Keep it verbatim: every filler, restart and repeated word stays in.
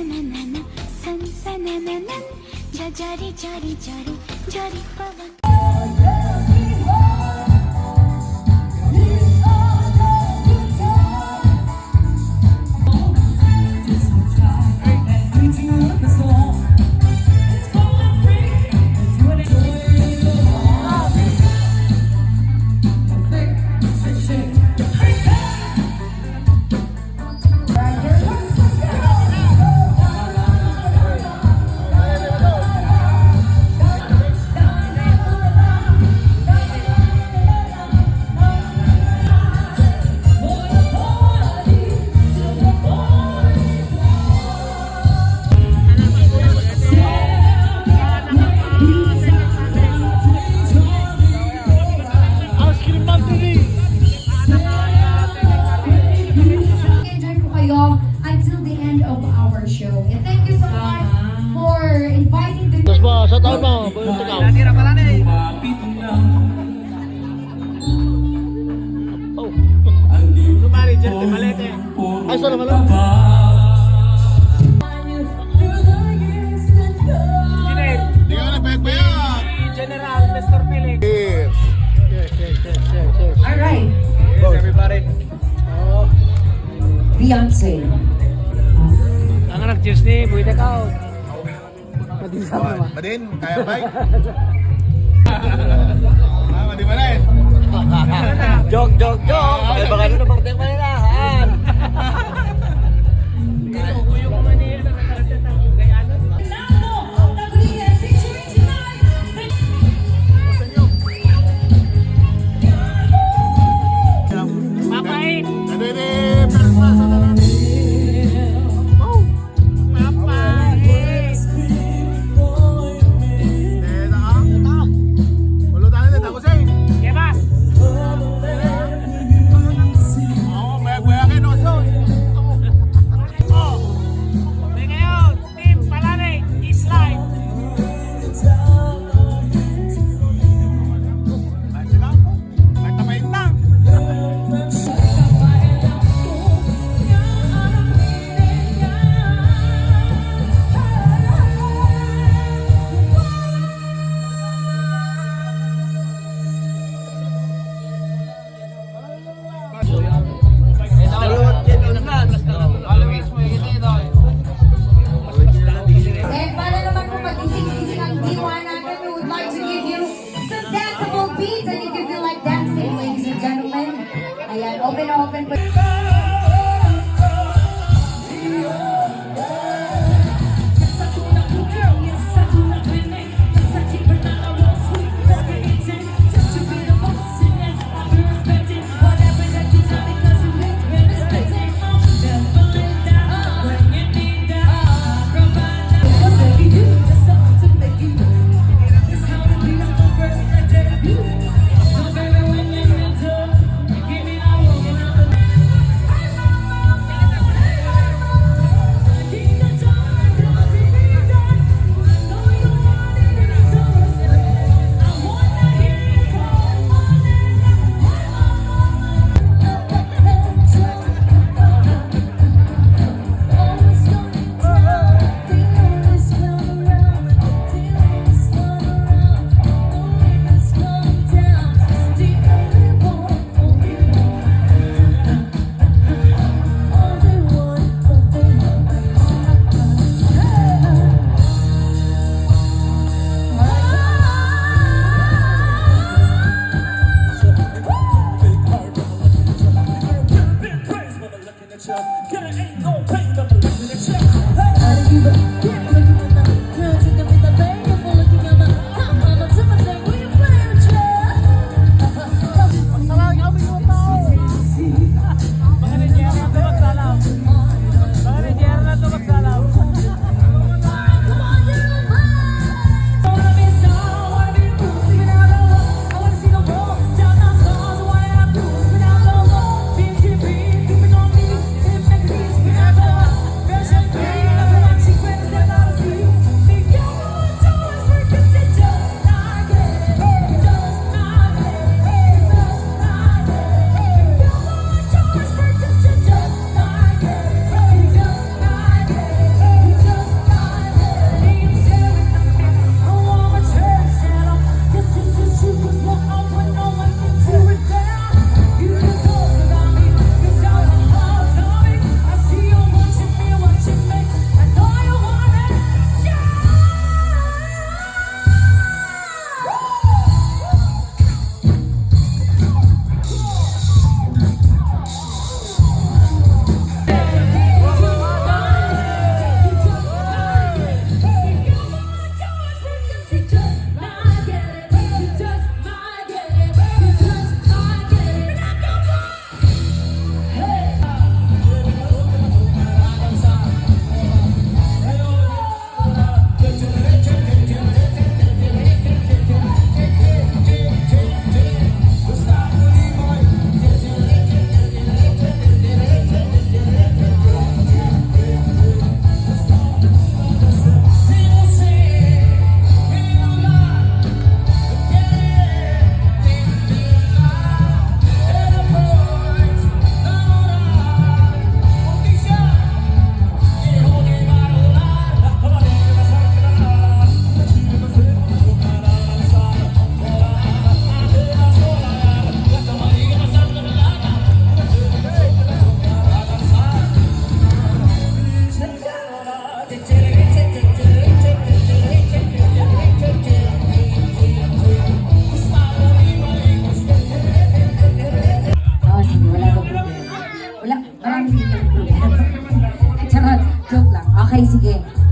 सनसनानन, झरी झरी झरी झरी पवन। Ice cream man diri. Enjoy po kayo until the end of our show. And thank you so much for inviting the Tapos ba, shout out mo, boy, ikaw. Natira pala na eh. Oh. Kumari, Jerte, Malete. Ay, saan naman lang? Engineer. Di ka nagbayag-bayag. Si General, Mister Felix. Yes. Yes, yes, yes, yes, yes. All right. Yes, everybody. Oh. Beyonce. Ang anak, Disney, buhay na ka, oh. Madin sa mga. Madin, kaya ba? Ah, madin ba na eh? Joke, joke, joke. Ay, baka ano na, bakit yung manirahan? Mapait. Ano ini? Perma sa tanan. Oh. Papa, eh. Deta, ah. Ulo tayo, deta ko, say. Kebas. Oh, may, may akin, oh, so. Sige.